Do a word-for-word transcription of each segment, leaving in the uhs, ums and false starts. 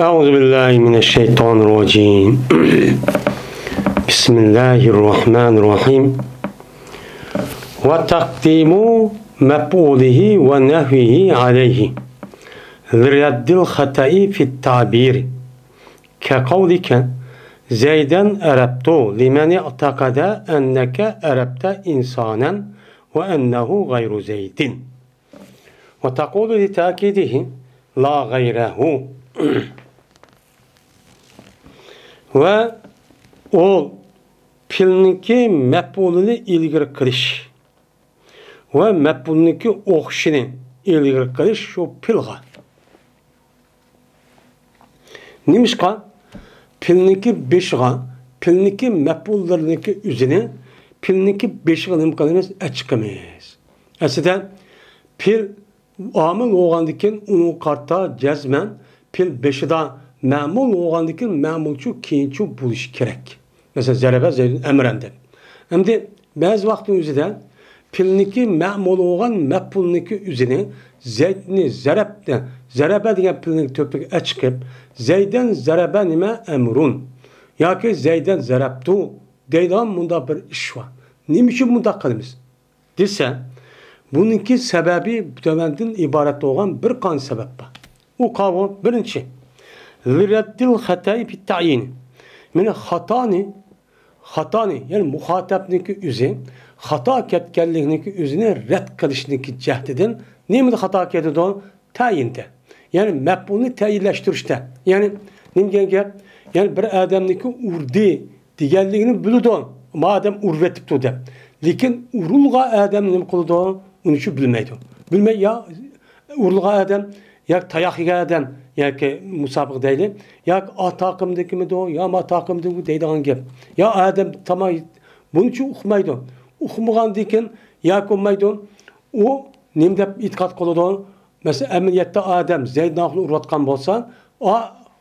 أعوذ بالله من الشيطان الرجيم. بسم الله الرحمن الرحيم. وتقديم مفعوله ونحوه عليه لرد الخطأ في التعبير، كقولك: زيدا أربت لمن اعتقد أنك أربت إنسانا وأنه غير زيد. وتقول لتأكيده: لا غيره. ۋە ئۇ پېئىلنىڭكى مەپئۇلىنى ئىلگىرى قىلىش ۋە مەپئۇلنىڭكى ئوخشىشىنى ئىلگىرى قىلىش شۇ پېئىلغا. نېمىشقا؟ پېئىلنىڭكى بېشىغا، پېئىلنىڭكى مەپئۇللىرىنىڭكى ئۆزىنى پېئىلنىڭكى بېشىغا نېمە قىلىمىز؟ ئەچىقىمىز. ئەسلىدە پېئىل ئامىل بولغاندىن كېيىن ئۇنىڭغا قارىتا جەزمەن پېئىل بېشىدا مەمۇل بولغاندىن كېيىن مەمۇلچۇ كېيىنچۇ بولۇشى كېرەك. مەسىلەن، زەرەبە زەيدۇن ئەمرەن دەپ. ئەمدى بەزى ۋاقىتنىڭ ئۆزىدە پېئىلنىڭكى مەمۇل بولغان مەپئۇلنىڭكى ئۆزىنى زەيدنى زەرەبتە، زەرەبە دېگەن پېئىلنىڭ تۆپىگە ئەچىقىپ، زەيدەن زەرەبە نېمە؟ ئەمرۇن ياكى زەيدەن زەرەبتۇ دەيدىغان مۇنداق بىر ئىش بار. نېمە ئۈچۈن مۇنداق قىلىمىز دېسە، بۇنىڭكى سەۋەبى تۆۋەندىن ئىبارەت بولغان بىر قانچە سەۋەب بار. ئۇ قاۋۇ، بىرىنچى، لرد الخطأ في التعيين. مانا خاتانى، خاتانى، يەنى مۇخاتەبنىڭكى ئۆزى، خاتا كەتكەنلىكنىڭكى ئۆزىنى رەت قىلىشنىڭكى جەھىتىدىن نېمىدە خاتا كېتىدۇ؟ تەيىندە. يەنى مەپئۇلنى تەيىنلەشتۈرۈشتە. يەنى نېمە دېگەن گەپ؟ يەنى بىر ئادەمنىڭكى ئۇردى دېگەنلىكىنى بىلىدۇ، ما ئادەم ئۇرۇۋېتىپتۇ دەپ. لېكىن ئۇرۇلغان ئادەم نېمە قىلىدۇ؟ ئۇنى شۇ بىلمەيدۇ. بىلمەي يا ئۇرۇلغان ئادەم ياكى تاياق يېگەن ئادەم ياكى مۇسابىقە دەيلى، ياكى ئا تاقىمدىكىمىدۇ، يا ما تاقىمدىكى دەيدىغان گەپ. يا ئادەم تاماق بۇنىچۇ ئۇقمايدۇ. ئۇقمىغاندىن كېيىن ياكى ئۇقمايدۇ. ئۇ نېمە دەپ ئېتىقاد قىلىدۇ؟ مەسىلەن، ئەمەلىيەتتە ئادەم زەيدىن ئاخۇننى ئۇرۇۋاتقان بولسا، ئا،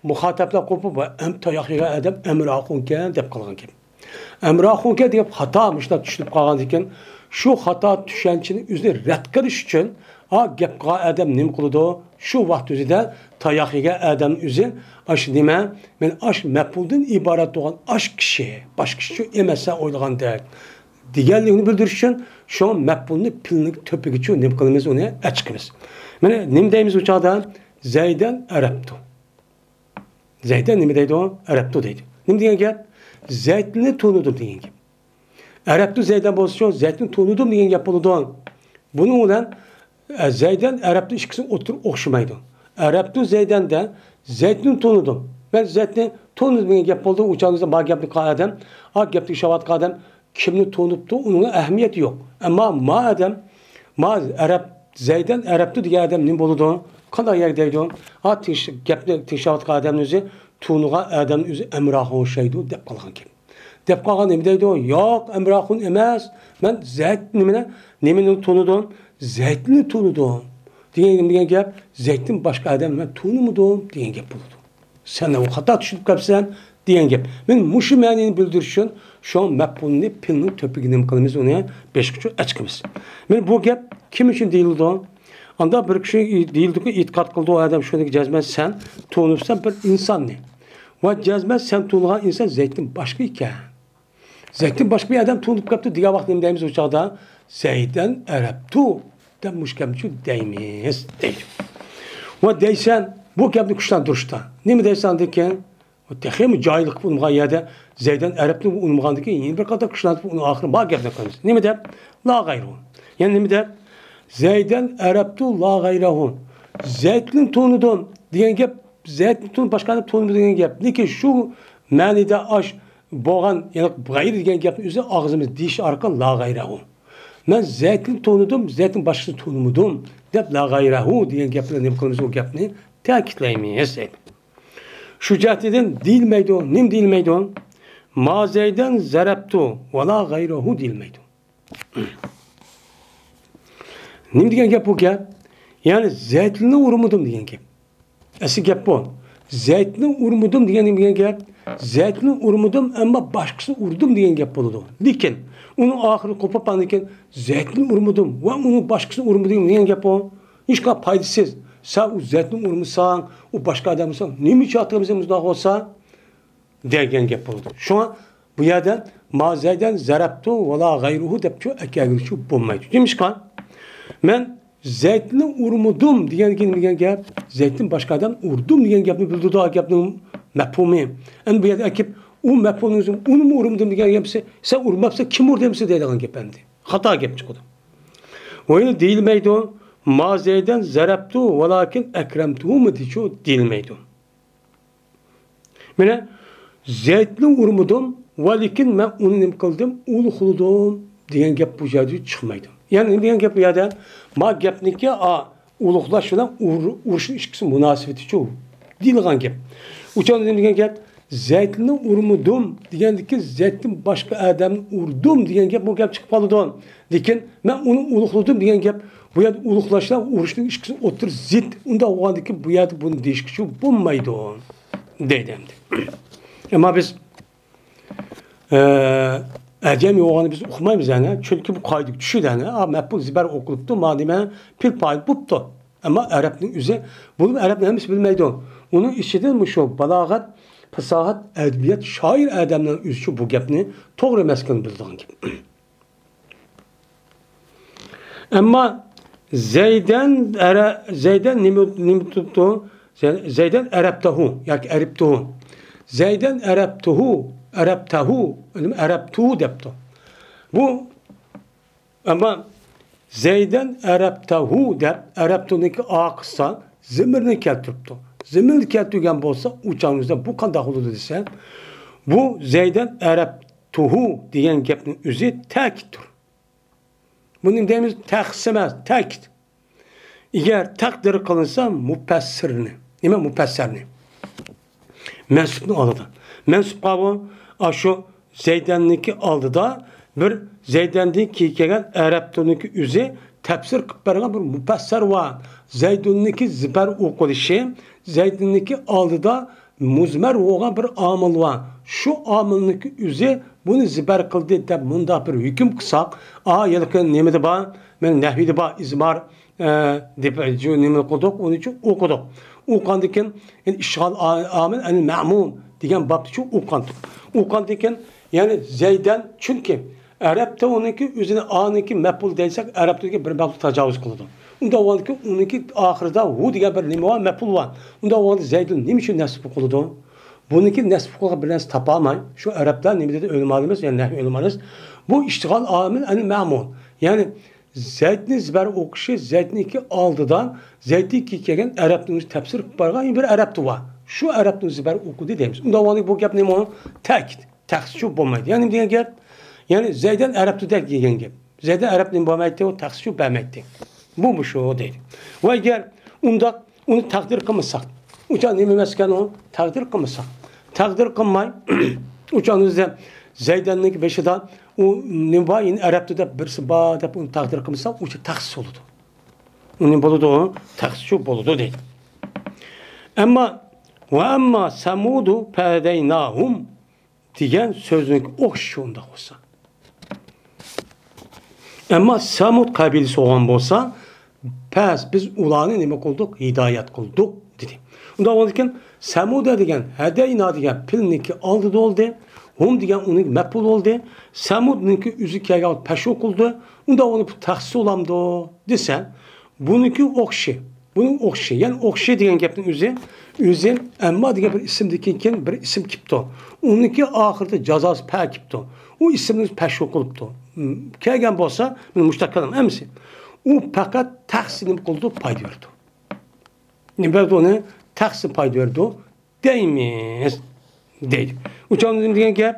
مۇخاتەپلەر قوپۇپ، ۋە ئەم تاياق يېگەن ئادەم ئەمىر ئاخۇنكەن دەپ قالغان گەپ. ئەمىر ئاخۇنكەن دېگەن خاتا مۇشۇنداق چۈشىنىپ قالغاندىكىن، شۇ خاتا چۈشەنچىنى ئۆزىنى رەت قىلىش ئۈچۈن، ئا، گەپ قىلغان ئادەم نېمە قىلىدۇ؟ شۇ ۋاقىت ئۆزىدە تاياق يېگەن ئادەم ئۆزى، ئاش نېمە؟ مەن ئاش مەپئۇلدىن ئىبارەت بولغان ئاش كىشى، باشقا كىشى ئەمەس سەن ئويلىغاندەك. دېگەنلىكنى بىلدۈرۈش ئۈچۈن شۇڭا مەپئۇلنى پېئىلنىڭ تۆپىگىچۇ نېمە قىلىمىز؟ ئۇنى ئەچىقىمىز. مانا نېمە دەيمىز ئۇ چاغدا؟ زەيدەن ئەرەپتۇ. زەيدەن نېمە دەيدۇ؟ ئەرەپتۇ دەيدۇ. نېمە دېگەن گەپ؟ زەيدنى تونۇدۇم دېگەن گەپ. ئەرەپتۇ زەيدەن بولسىچۇ، زەيدنى تونۇدۇم دېگەن گەپ بولىدۇ. بۇنىڭ بىلەن، ئە، زەيدەن ئەرەپتۇ ئىككىسى ئوتتۇرا ئوخشىمايدۇ. ئەرەپتۇ زەيدەندە زەيدنى تونۇدۇم. مەن زەيدنى تونۇدۇم دېگەن گەپ بولدى. ئۇ چاغدا بار گەپنى قىلغان ئادەم، ئا گەپنى ئىشلەۋاتقان ئادەم، كىمنى تونۇپتۇ، ئۇنىڭغا ئەھمىيەت يوق. ئەمما ما ئادەم، ما ئەرەب، زەيدەن ئەرەپتۇ دېگەن ئادەم نېمە بولىدۇ؟ قانداق يەر دەيدۇ؟ ئا، تىنچ-، گەپنى تىنچلاۋاتقان ئادەمنى ئۆزى تونۇغان ئادەمنى ئۆزى ئەمراغا ئوخشايدۇ دەپ قالغان گەپ. دەپ قالغان نېمە دەيدۇ؟ ياق، ئەمراخۇن ئەمەس. مەن زەيد نېمىنى، نېمىنى تونۇدۇم؟ زەيدنى تونۇدۇم. دېگەن، دېگەن گەپ، زەيدتىن باشقا ئادەمنى مەن تونۇمىدىم دېگەن گەپ بولىدۇ. سەن ئۇ خاتا چۈشىنىپ قاپسەن دېگەن گەپ. مانا مۇشۇ مەنىنى بىلدۈرۈش ئۈچۈن شۇ مەپئۇلنى پېئىلنىڭ تۆپىگە نېمە قىلىمىز، ئۇنى بېشىغىچۇ ئەچىقىمىز. مانا بۇ گەپ كىم ئۈچۈن دېيىلىدۇ؟ ئاندا بىر كىشى دېيىلىدىكى، ئېتىقاد قىلىدۇ ئادەم شۇنىڭكى جەزمەن سەن تونۇپسەن بىر ئىنساننى. ۋە جەزمەن سەن تونۇغان ئىنسان زەيدتىن باشقا ئىكەن. زەيدتىن باشقا بىر ئادەم تونۇپ قاپتۇ دېگەن ۋاقىت نېمە دەيمىز ئۇ چاغدا؟ زەيدەن ئەرەپتۇ دەپ مۇشۇ گەپنى دەيمىز دەيدۇ. ۋە دەيسەن، بۇ گەپنى كۈچلەندۈرۈشتە نېمە دەيسەن ئاندىن كېيىن؟ تېخىمۇ جاھىللىق ئۇنىمىغان يەردە زەيدەن ئەرەپنى ئۇنىمىغاندىن كېيىن يەنە بىر قاتار كۈچلەندۈرۈپ ئۇنىڭ ئاخىرى بار گەپنى قىلىمىز. نېمە دەپ؟ لا غەيرۇ. يەنە نېمە دەپ؟ زەيدەن ئەرەپتۇ لا غەيرەھۇ. زەيدنى تونۇدۇم دېگەن گەپ، زەيدنى تونۇپ باشقا ئادەم تونۇمىدى دېگەن گەپ. لېكىن شۇ مەنىدە ئاش بولغان، يەنى غەيرى دېگەن گەپنى ئۆزى ئاغزىمىز دېيىش ئارقىلىق لا غەيرەھۇ. مەن زەيدنى تونۇدۇم، زەيدتىن باشقىسىنى تونۇمىدىم دەپ لا غەيرەھۇ دېگەن گەپ بىلەن نېمە قىلىمىز؟ ئۇ گەپنى تەكىتلەيمىز دەيدۇ. شۇ جەھەتتىن دېيىلمەيدۇ. نېمە دېيىلمەيدۇ؟ ما زەيدەن زەرەپتۇ ۋە لا غەيرەھۇ دېيىلمەيدۇ. نېمە دېگەن گەپ بۇ گەپ؟ يەنى زەيدنى ئۇرمىدىم دېگەن گەپ. ئەسلى گەپ بۇ. زەيدنى ئۇرمىدىم دېگەن نېمە دېگەن گەپ؟ زەيدنى ئۇرمىدىم، ئەمما باشقىسىنى ئۇردۇم دېگەن گەپ بولىدۇ. لېكىن ئۇنىڭ ئاخىرى قوپۇپ، ئاندىن كېيىن زەيدنى ئۇرمىدىم ۋە ئۇنىڭ باشقىسىنى ئۇرمىدىم دېگەن گەپ بۇ. ھېچقانداق پايدىسىز. سەن ئۇ زەيدنى ئۇرمىساڭ، ئۇ باشقا ئادەم بولسا، نېمە ئۈچۈن ئاتىغىنىسەن مۇنداق بولسا؟ دېگەن گەپ بولىدۇ. شۇڭا بۇ يەردە ما زەيدەن زەرەپتۇ ۋەلا غەيرۇھۇ دەپ چۇ ئەكەلگىلى چۇ بولمايدۇ. نېمىشقا؟ مەن زەيدنى ئۇرمىدىم دېگەندىن كېيىن دېگەن گەپ، زەيدتىن باشقا ئادەم ئۇردۇم دېگەن گەپنى بىلدۈرىدۇ، گەپنىڭ مەپھۇمى. ئەمدى بۇ يەردە ئەكىپ، ئۇ مەپھۇمنى ئۇنىمۇ ئۇرمىدىم دېگەن گەپ، سەن ئۇرماپسەن، كىم ئۇردى ئەمسە دەيدىغان گەپ ئەمدى. خاتا گەپ چىقىدۇ. ۋە يەنە دېيىلمەيدۇ، ما زەيدەن زەرەپتۇ ۋەلاكىن ئەكرەمتۇھۇمۇ دېچۇ دېيىلمەيدۇ. مانا، زەيدنى ئۇرمىدىم، ۋە لېكىن مەن ئۇنى نېمە قىلدىم؟ ئۇلۇغلىدىم دېگەن گەپ بۇ يەردە چىقمايدۇ. يەنى نېمە دېگەن گەپ بۇ يەردە؟ ما گەپنىكى، ئا، ئۇلۇغلاش بىلەن ئۇر-، ئۇرۇشنىڭ ئىككىسى مۇناسىۋىتىچۇ دېيىلغان گەپ. ئۇ چاغدا نېمە دېگەن گەپ؟ زەيدنى ئۇرمىدىم دېگەندىكى زەيدتىن باشقا ئادەمنى ئۇردۇم دېگەن گەپ، بۇ گەپ چىقىپ قالىدۇ. لېكىن مەن ئۇنى ئۇلۇغلىدىم دېگەن گەپ، بۇ يەردە ئۇلۇغلاشلار ئۇرۇشنىڭ ئىككىسى ئوتتۇرا زىت. ئۇنداق بولغاندىكىن بۇ يەردە بۇنى دېيىشكىچۇ بولمايدۇ دەيدۇ ئەمدى. ئەمما بىز، ئە، ئەجەم يوغاننى بىز ئۇقمايمىز يەنى. چۈنكى بۇ قائىدىگە چۈشىدۇ يەنى. ئا، مەپئۇل زىبەر ئوقۇلۇپتۇ، ما نېمە پېئىل پائىل بوپتۇ. ئەمما ئەرەبنىڭ ئۆزى، بۇنى ئەرەبنىڭ ھەممىسى بىلمەيدۇ. ئۇنىڭ ئىچىدىن مۇشۇ بالاغەت، پاساھەت، ئەدەبىيات، شائىر ئادەمنىڭ ئۆزىچۇ بۇ گەپنى توغرا ئەمەسلىكىنى بىلىدىغان گەپ. ئەمما زەيدەن ئەرە-، زەيدەن نېمە، نېمە تۇتتۇ؟ زەي-، زەيدەن ئەرەبتەھۇ ياكى ئەرىبتۇھۇ. زەيدەن ئەرەبتۇھۇ، ئەرەبتەھۇ، ئەرەبتۇھۇ دەپتۇ. بۇ، ئەمما زەيدەن ئەرەبتەھۇ دەپ، ئەرەبتۇنىڭكى ئاخىرسا زىمىرنى كەلتۈرۈپتۇ. زىمىرنى كەلتۈرگەن بولسا، ئۇ چاغنىڭدا بۇ قانداق بولىدۇ دېسە، بۇ زەيدەن ئەرەبتۇھۇ دېگەن گەپنىڭ ئۆزى تەكىتتۇر. بۇنى دەيمىز، تەخسىس ئەمەس، تەكىت. ئەگەر تەقدىر قىلىنسا مۇپەسسىرنى، نېمە مۇپەسسەرنى؟ مەنسۇپنى ئالىدۇ. مەنسۇپقا بۇ، ئاشۇ زەيدەننىڭكى ئالدىدا بىر زەيدەندىن كېيىن كەلگەن ئەرەبتۇنىڭكى ئۆزى تەپسىر قىلىپ بەرگەن بىر مۇپەسسەر بار. زەيدۇننىڭكى زىبەر ئوقۇلۇشى، زەيدۇننىڭكى ئالدىدا مۇزمەر بولغان بىر ئامىل بار. شۇ ئامىلنىڭكى ئۆزى بۇنى زىبەر قىلدى دەپ مۇنداق بىر ھۆكۈم قىلساق، ئا، ھېلىقى نېمىدە بار؟ مانا نەھۋىدە بار، ئىزمار، ئە، دەپ، جۇ-، نېمە قىلدۇق؟ ئۇنى چۈ ئوقۇدۇق. ئوقۇغاندىن كېيىن، يەنى ئىشغال ئا-، ئامىل، يەنى مەمۇل دېگەن بابتا چۈ ئوقۇغانتۇق. ئوقۇغاندىن كېيىن، يەنى زەيدەن، چۈنكى ئەرەبتە ئۇنىڭكى ئۆزىنى ئانىڭكى مەپئۇل دەيسەك، ئەرەبتىكى بىر مەپئۇل تاجاۋۇز قىلىدۇ. ئۇنداق بولغاندىكىن ئۇنىڭكى ئاخىرىدا ھۇ دېگەن بىر نېمە بار، مەپئۇل بار. ئۇنداق بولغاندا زەيدۇن نېمە ئۈچۈن نەسب قىلىدۇ؟ بۇنىڭكى نەسب قىلغان بىر نەرسە تاپالماي، شۇ ئەرەبلەر نېمە دېدى، ئۆلىمالىرىمىز، يەنى نەھۋ ئۆلىمالىرىمىز، بۇ ئىشتىغال ئامىل ئەنى مەمۇل. يەنى زەيدنى زىبەر ئوقۇشى، زەيدنىڭكى ئالدىدا، زەيدتىن كېيىن كەلگەن ئەرەبنىڭ ئۆزى تەپسىر قىلىپ بارغان بىر ئەرەبتۇ بار. شۇ ئەرەبنىڭ زىبەر ئوقۇدى دەيمىز. ئۇنداق بولغاندا بۇ گەپ نېمە؟ تەكىت. تەخسىسچۇ بولمايدۇ. يەنى دېگەن گەپ، يەنى زەيدەن ئەرەبتۇدەك دېگەن گەپ. زەيدەن ئەرەب نېمە بولمايتتى؟ ئۇ تەخسىسچۇ بەرمەيتتى. بۇ مۇشۇ دەيدۇ. ۋە ئەگەر ئۇنداق ئۇنى تەقدىر قىلمىساق، ئۇ چاغ نېمە ئەمەسكەن ئۇ؟ تەقدىر قىلمىساق. تەقدىر قىلماي، ئۇ چاغ زەيدەننىڭ بېشىدا ئۇ نېمە بار؟ يەنى ئەرەبتۇ دەپ بىرسى بار دەپ ئۇنى تەقدىر قىلمىساق، ئۇ چاغ تەخسىس بولىدۇ. ئۇ نېمە بولىدۇ؟ تەخسىسچۇ بولىدۇ دەيدۇ. ئەمما، ۋە ئەمما سەمۇدۇ فەھەدەيناھۇم دېگەن سۆزنىڭ ئوخشىشى ئۇنداق بولسا. ئەمما سەمۇد قەبىلىسى بولغان بولسا، پەس، بىز ئۇلارنى نېمە قىلدۇق؟ ھىدايەت قىلدۇق، دېدى. ئۇنداق بولغاندىكىن، سەمۇدە دېگەن، ھەدەينا دېگەن پېئىلنىڭكى ئالدىدا بولدى. ھۇم دېگەن ئۇنىڭ مەپئۇلى بولدى. سەمۇدنىڭكى ئۆزى كەلگەن پەشۇ قىلدى. ئۇنداق بولۇپ تەخسىس بولامدۇ دېسە، بۇنىڭكى ئوخشى. بۇنىڭ ئوخشى، يەنى ئوخشى دېگەن گەپنىڭ ئۆزى، ئۆزى ئەمما دېگەن بىر ئىسىمدىن كېيىن بىر ئىسىم كېلىپتۇ. ئۇنىڭكى ئاخىرىدا جازاسى پە كېلىپتۇ. ئۇ ئىسىمنى پەشۇ قىلىپتۇ. م، كەلگەن بولسا، مانا مۇشۇنداق كالام ئەمىسى. ئۇ پەقەت تەخسىس نېمە قىلىدۇ؟ پايدا بېرىدۇ. نېمە بەردى ئۇنى؟ تەخسىس پايدا بەردى دەيمىز، دەيدۇ. ئۇ چاغدا نېمە دېگەن گەپ؟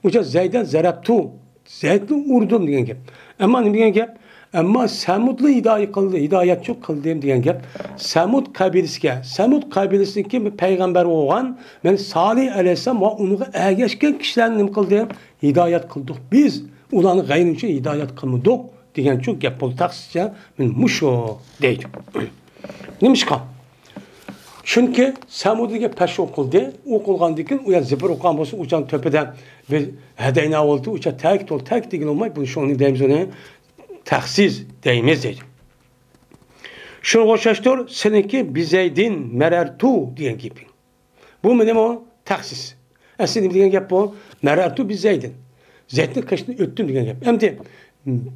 ئۇ چاغدا زەيدەن زەرەپتۇ، زەيدنى ئۇردۇم دېگەن گەپ. ئەمما نېمە دېگەن گەپ؟ ئەمما سەمۇدلا ھىدايە قىلدى، ھىدايەتچۇ قىلدىم دېگەن گەپ. سەمۇد قەبىلىسىگە، سەمۇد قەبىلىسىدىكى بىر پەيغەمبەر بولغان، مەن سالىھ ئەلەيھىسسالام ۋە ئۇنىڭغا ئەگەشكەن كىشىلەرنى نېمە قىلدىم؟ ھىدايەت قىلدۇق بىز. ئۇلارنى غەيرىنچە ھىدايەت قىلمىدۇق دېگەنچۇ گەپ بولدى. تەخسىسچە مەن مۇشۇ دەيدۇ. نېمىشقا؟ چۈنكى سەمۇدىگە پەش ئوقۇلدى. ئوقۇلغاندىن كېيىن ئۇ يەر زىبىر ئوقۇغان بولسا، ئۇچان تۆپىدە بىر ھەدەينا بولدى، ئۇچا تەكىت بولدى، تەكىت دېگىلى بولماي، بۇنى شۇنى دەيمىز، ئۇنى تەخسىس دەيمىز دەيدۇ. شۇنىڭغا ئوخشاشتۇر، سېنىڭكى بىزەيدىن مەرەرتۇ دېگەن گېپىڭ. بۇ نېمە ئۇ؟ تەخسىس. ئەسلى نېمە دېگەن گەپ بۇ؟ مەرەرتۇ بىزەيدىن. زەيتنىڭ قېشىدىن ئۆتتۈم دېگەن گەپ. ئەمدى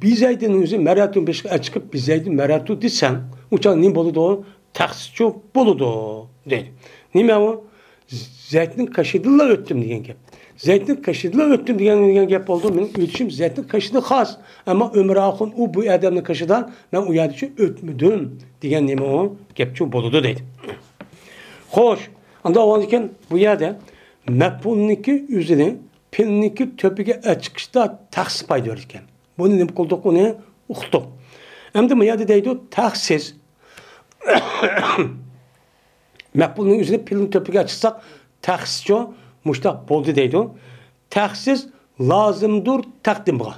بىزەيدىننىڭ ئۆزى مەرەرتۇ بېشىغا ئەچىقىپ، بىزەيدىن مەرەرتۇ دېسەڭ، ئۇ چاغ نېمە بولىدۇ؟ تەخسىسچۇ بولىدۇ دەيدۇ. نېمە ئۇ؟ زەيتنىڭ قېشىدىنلا ئۆتتۈم دېگەن گەپ. زەيتنىڭ قېشىدىنلا ئۆتتۈم دېگەن، دېگەن گەپ بولىدۇ. مېنىڭ ئۆتۈشۈم زەيتنىڭ قېشىدىن خاس. ئەمما ئۆمرە ئاخۇن ئۇ بۇ ئادەمنىڭ قېشىدا، مەن ئۇ يەردىچۇ ئۆتمىدىم دېگەن نېمە ئۇ؟ گەپچۇ بولىدۇ دەيدۇ. خوش، ئانداق بولغاندىكىن بۇ يەردە مەپئۇلنىڭكى ئۆزىنى پېئىلنىڭكى تۆپىگە ئەچىقىشتا تەخسىس پايدا بېرىدىكەن. بۇنى نېمە قىلدۇق؟ ئۇنى ئۇقتۇق. ئەمدى بۇ يەردە دەيدۇ، تەخسىس. مەپئۇلنىڭ ئۆزىنى پېئىلنىڭ تۆپىگە ئەچىقساق، تەخسىسچۇ مۇشتاق بولدى دەيدۇ. تەخسىس لازىمدۇر تەقدىمغا.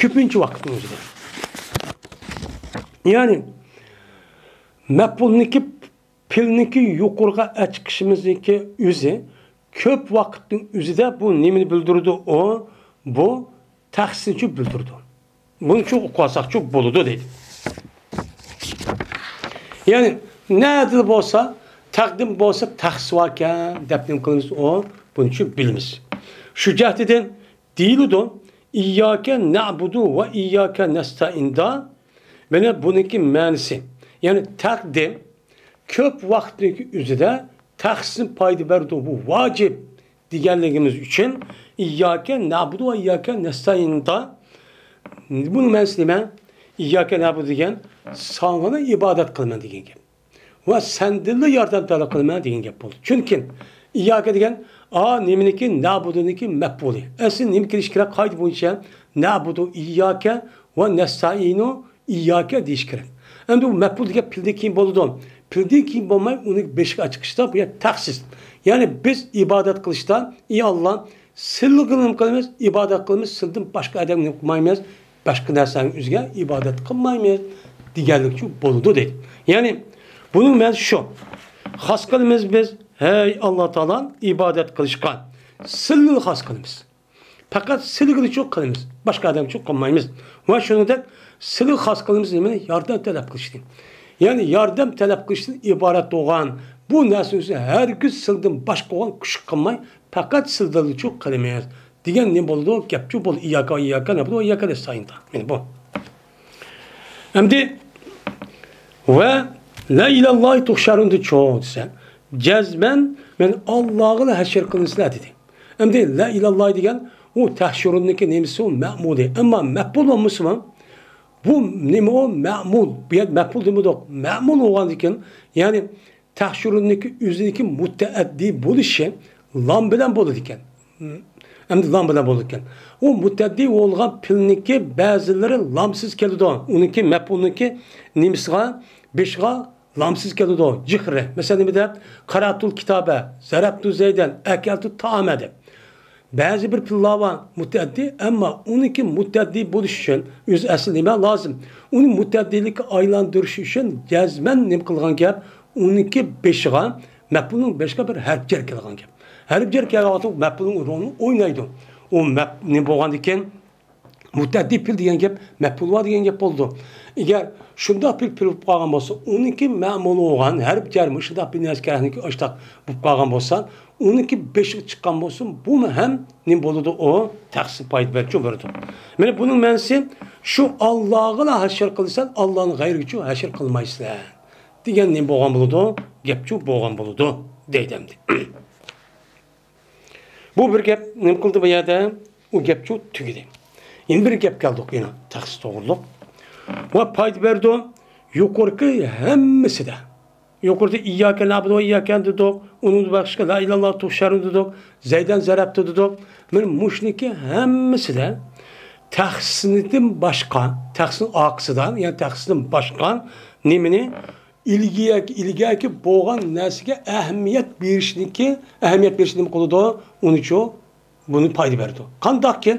كۆپىنچە ۋاقىتنىڭ ئۆزىدە. يەنى، مەپئۇلنىڭكى پېئىلنىڭكى يۇقىرىغا ئەچىقىشىمىزنىڭكى ئۆزى كۆپ ۋاقىتنىڭ ئۆزىدە بۇ نېمىنى بىلدۈرىدۇ؟ ئۇ، بۇ تەخسىسنىچۇ بىلدۈرىدۇ. بۇنىچۇ ئۇقۇۋالساقچۇ بولىدۇ دەيدۇ. يەنى نەدىلا بولسا، تەقدىم بولسا تەخسىس باركەن دەپ نېمە قىلىمىز ئۇ؟ بۇنىچۇ بىلىمىز. شۇ جەھەتتىن دېيىلىدۇ، ئىيياكە نەئبۇدۇ ۋە ئىيياكە نەستەئىندا. مانا بۇنىڭكى مەنىسى. يەنى تەقدىم كۆپ ۋاقىتنىڭ ئۆزىدە تەخسىستىن پايدا بەردۇ، بۇ ۋاجىپ دېگەنلىكىمىز ئۈچۈن، ئىيياكە نەئبۇدۇ ۋە ئىيياكە نەستەئىندا. بۇنىڭ مەنىسى نېمە؟ ئىيياكە نەئبۇدۇ دېگەن، ساڭىلا ئىبادەت قىلىمەن دېگەن گەپ. ۋە سەندىنلا ياردەم تەلەپ قىلىمەن دېگەن گەپ بولدى. چۈنكى ئىيياكە دېگەن، ئا، نېمىنىڭكى؟ نەئبۇدۇنىڭكى مەپئۇلى. ئەسلى نېمە كېلىشى كېرەك؟ قائىدە بويىچە نەئبۇدۇ ئىيياكە ۋە نەستەئىنۇ ئىيياكە دېيىش كېرەك. ئەمدى بۇ مەپئۇل دېگەن پېئىلدىن كېيىن بولىدۇ. پېئىلدىن كېيىن بولماي، ئۇنى بېشىغا ئەچىقىشتا بۇ يەر تەخسىس. يەنى بىز ئىبادەت قىلىشتا، ئى ئاللا، سىلىگىلا نېمە قىلىمىز؟ ئىبادەت قىلىمىز، سىلدىن باشقا ئادەمگە نېمە قىلمايمىز؟ باشقا نەرسەنىڭ ئۆزىگە ئىبادەت قىلمايمىز دېگەنلىكچۇ بولىدۇ دەيدۇ. يەنى بۇنىڭ مەنىسى شۇ. خاس قىلىمىز بىز، ھەي ئاللا تائالا، ئىبادەت قىلىشقا. سىلىلا خاس قىلىمىز. پەقەت سىلىگىلىچۇ قىلىمىز، باشقا ئادەمچۇ قىلمايمىز. ۋە شۇنىڭدەك سىلىگە خاس قىلىمىز نېمىنى؟ ياردەم تەلەپ قىلىشنى. يەنى ياردەم تەلەپ قىلىشتىن ئىبارەت بولغان بۇ نەرسىنى ئۆزى ھەرگىز سىلدىن باشقا بولغان كۈچ قىلماي، پەقەت سىلدىنلىچۇ قىلىمىز دېگەن نېمە بولىدۇ؟ گەپچۇ بولىدۇ. ئىيياكە، ئىيياكە نەئبۇدۇ ۋە ئىيياكە نەستەئىن. مانا بۇ. ئەمدى ۋە لا ئىلەللاھى تۇھشەرۇن دېچۇ دېسە، جەزمەن مەن ئاللاغىلا ھەشر قىلىنىسىلەر دېدى. ئەمدى لا ئىلەللاھى دېگەن ئۇ تەھشۇرۇننىڭكى نېمىسى ئۇ؟ مەئمۇلى. ئەمما مەپئۇل بولمىسىمۇ، بۇ نېمە ئۇ؟ مەئمۇل. بۇ يەردە مەپئۇل دېمىدۇق. مەئمۇل بولغاندىكىن، يەنى تەھشۇرۇننىڭكى ئۆزىنىڭكى مۇتەئەددى بولۇشى لام بىلەن بولىدىكەن. ئەمدى لام بىلەن بولىدىكەن. ئۇ مۇتەئەددى بولغان پېئىلنىڭكى بەزىلىرى لامسىز كېلىدۇ. ئۇنىڭكى مەپئۇلنىڭكى نېمىسىغا، بېشىغا لامسىز كېلىدۇ. جىخرى. مەسىلەن، نېمە دەپ؟ قەرەتۇل كىتابە، زەرەبتۇ زەيدەن، ئەكەلتۇ تائامە دەپ. بەزى بىر پېئىللار بار مۇتەئەددى، ئەمما ئۇنىڭكى مۇتەئەددى بولۇش ئۈچۈن ئۆزى ئەسلى نېمە لازىم؟ ئۇنى مۇتەئەددىلىككە ئايلاندۇرۇش ئۈچۈن جەزمەن نېمە قىلغان گەپ؟ ئۇنىڭكى بېشىغا، مەپئۇلنىڭ بېشىغا بىر ھەرپ جەر كېلىدىغان گەپ. ھەرپ جەر كەلگەن ۋاقىتتا مەپئۇلنىڭ رولىنى ئوينايدۇ. ئۇ مەپ-، نېمە بولغاندىكىن، مۇتەئەددى پېئىل دېگەن گەپ مەپئۇل بار دېگەن گەپ بولىدۇ. ئەگەر شۇنداق بىر پېئىل بولۇپ قالغان بولسا، ئۇنىڭكى مەمۇل بولغان ھەرپ جەر مۇشۇنداق بىر نەرسە كەرەكنىكى ئاشتاق بولۇپ قالغان بولسا، ئۇنىڭكى بېشىغا چىققان بولسا، بۇمۇ ھەم نېمە بولىدۇ؟ ئۇ تەخسىس پايدا بەرگۈچى بولىدۇ. مانا بۇنىڭ مەنىسى شۇ، ئاللاغىلا ھەشر قىلىسەن، ئاللانىڭ غەيرىگىچۇ ھەشر قىلمايسىلەر دېگەن نېمە بولغان بولىدۇ؟ گەپچۇ بولغان بولىدۇ دەيدۇ ئەمدى. بۇ بىر گەپ نېمە قىلدى بۇ يەردە؟ ئۇ گەپچۇ تۈگىدى. يەنە بىر گەپ كەلدۇق يەنە تەخسىس توغرۇلۇق. ۋە پايدا بەردۇ يۇقىرىقى ھەممىسىدە. يۇقىرىدا ئىيياكە نەئبۇدۇ ۋە ئىيياكە دېدۇق. ئۇنىڭدىن باشقا لا ئىلەللاھ تۇھشەرۇن دېدۇق. زەيدەن زەرەبتۇ دېدۇق. مانا مۇشۇنىڭكى ھەممىسىدە تەخسىستىن باشقا، تەخسىستىن ئارقىسىدا، يەنى تەخسىستىن باشقا نېمىنى؟ ئىلگىرىكى، ئىلگىرىكى بولغان نەرسىگە ئەھمىيەت بېرىشنىڭكى، ئەھمىيەت بېرىش نېمە قىلىدۇ؟ ئۇنىچۇ، بۇنى پايدا بەردى. قانداقكىن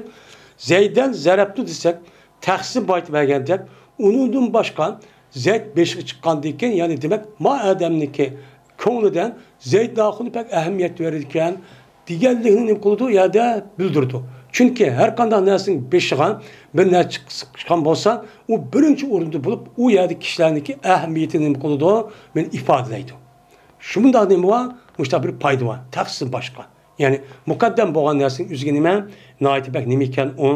زەيدەن زەرەبتۇ دېسەك، تەخسىس پايدا بەرگەندەك، ئۇنىڭدىن باشقا زەيد بېشىغا چىققاندىن كېيىن، يەنى دېمەك، ما ئادەمنىڭكى كۆڭلىدە زەيد ناخۇنى بەك ئەھمىيەت بېرىدىكەن دېگەنلىكنى نېمە قىلىدۇ؟ يەردە بىلدۈرىدۇ. چۈنكى ھەر قانداق نەرسىنىڭ بېشىغا بىر نەرسە چىققان بولسا، ئۇ بىرىنچى ئورۇندا بولۇپ، ئۇ يەردە كىشىلەرنىڭكى ئەھمىيىتىنى نېمە قىلىدۇ؟ مېنى ئىپادىلەيدۇ. شۇ مۇنداق نېمە بار؟ مۇشۇنداق بىر پايدا بار. تەخسىسى باشقا. يەنى مۇقەددەم بولغان نەرسىنىڭ ئۆزىگە نېمە؟ ناھايىتى بەك نېمە ئىكەن ئۇ؟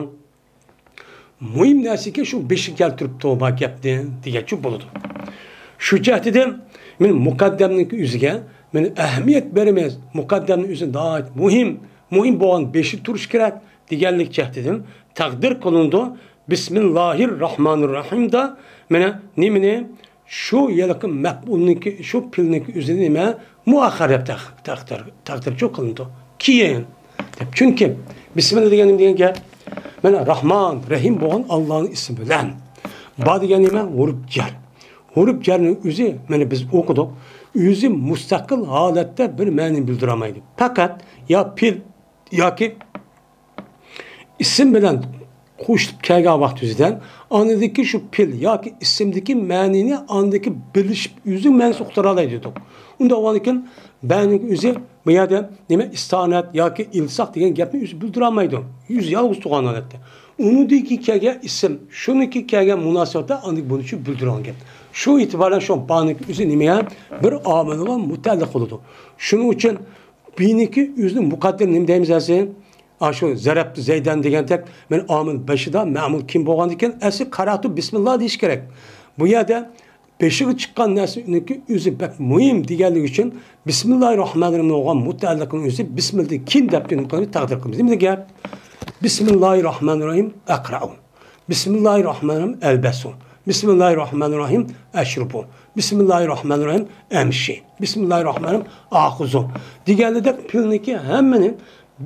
مۇھىم نەرسىكەن، شۇ بېشىغا كەلتۈرۈپتۇ بار گەپنى دېگەنچە بولىدۇ. شۇ جەھەتتىن مەن مۇقەددەمنىڭ ئۆزىگە مەن ئەھمىيەت بېرىمىز. مۇقەددەمنىڭ ئۆزى ناھايىتى مۇھىم، مۇھىم بولغان بېشى تۇرۇش كېرەك دېگەنلىك جەھەتتىن تەقدىر قىلىنىدۇ. بىسمىللاھىر راھمانىر راھىمدا مانا نېمىنى شۇ ھېلىقى مەپئۇلنىڭكى، شۇ پېئىلنىڭكى ئۆزىنى نېمە؟ مۇئەخخەر دەپ تەق-، تەقدىر، تەقدىرچۇ قىلىنىدۇ. كېيىن دەپ. چۈنكى بىسمىللا دېگەن نېمە دېگەن گەپ؟ مانا راھمان، رەھىم بولغان ئاللانىڭ ئىسمى بىلەن. با دېگەن نېمە؟ ھۇرۇپ جەر. ھۇرۇپ جەرنىڭ ئۆزى، مانا بىز ئوقۇدۇق، ئۆزى مۇستەقىل ھالەتتە بىر مەنىنى بىلدۈرەلمەيدۇ. پەقەت يا پېئىل ياكى ئىسىم بىلەن قوشۇلۇپ كەلگەن ۋاقىت يۈزىدىن، ئاندىكى شۇ پېئىل ياكى ئىسىمدىكى مەنىنى ئاندىكى بىلىشىپ ئۆزىنىڭ مەنىسىنى ئۇقتۇرالايدۇ دېدۇق. ئۇنداق بولغاندىكىن بەنىڭ ئۆزى بۇ يەردە نېمە ئىستانەت ياكى ئىلساق دېگەن گەپنى ئۆزى بىلدۈرەلمەيدۇ. ئۆزى يالغۇز تۇرغان ھالەتتە. ئۇنىڭدىكى كەلگەن ئىسىم، شۇنىڭكى كەلگەن مۇناسىۋەتتە ئاندىكى بۇنى شۇ بىلدۈرگەن گەپ. شۇ ئېتىبار بىلەن شۇ بانىڭكى ئۆزى نېمە؟ بىر ئامىلغا مۇتەئەللىق بولىدۇ. شۇنىڭ ئۈچۈن بىنىڭكى ئۆزىنى مۇقەددەر نېمە دەيمىز ئەسلى؟ ئاشۇ زەرەبتۇ زەيدەن دېگەندەك، مەن ئامىل بېشىدا مەمۇل كىم بولغاندىكىن، ئەسلى قەرەتۇ بىسمىللا دېيىش كېرەك. بۇ يەردە بېشىغا چىققان نەرسىنىڭكى ئۆزى بەك مۇھىم دېگەنلىكى ئۈچۈن، بىسمىللاھىر راھمانىر راھىم بولغان مۇتەئەللىقنىڭ ئۆزى بىسمىللا كىم دەپ نېمە قىلىمىز؟ تەقدىر قىلىمىز. نېمە گەپ؟ بىسمىللاھىر راھمانىر راھىم، ئەقرەئۇ. بىسمىللاھىر راھمانىر راھىم، ئەلبەسۇ. بىسمىللاھىر راھمانىر راھىم، ئەشرۇبۇ. بىسمىللاھىر راھمانىر راھىم، ئەمشى. بىسمىللاھىر راھمانىر راھىم، ئاخۇزۇ. دېگەنلىدەك پېئىلنىڭكى ھەممىنى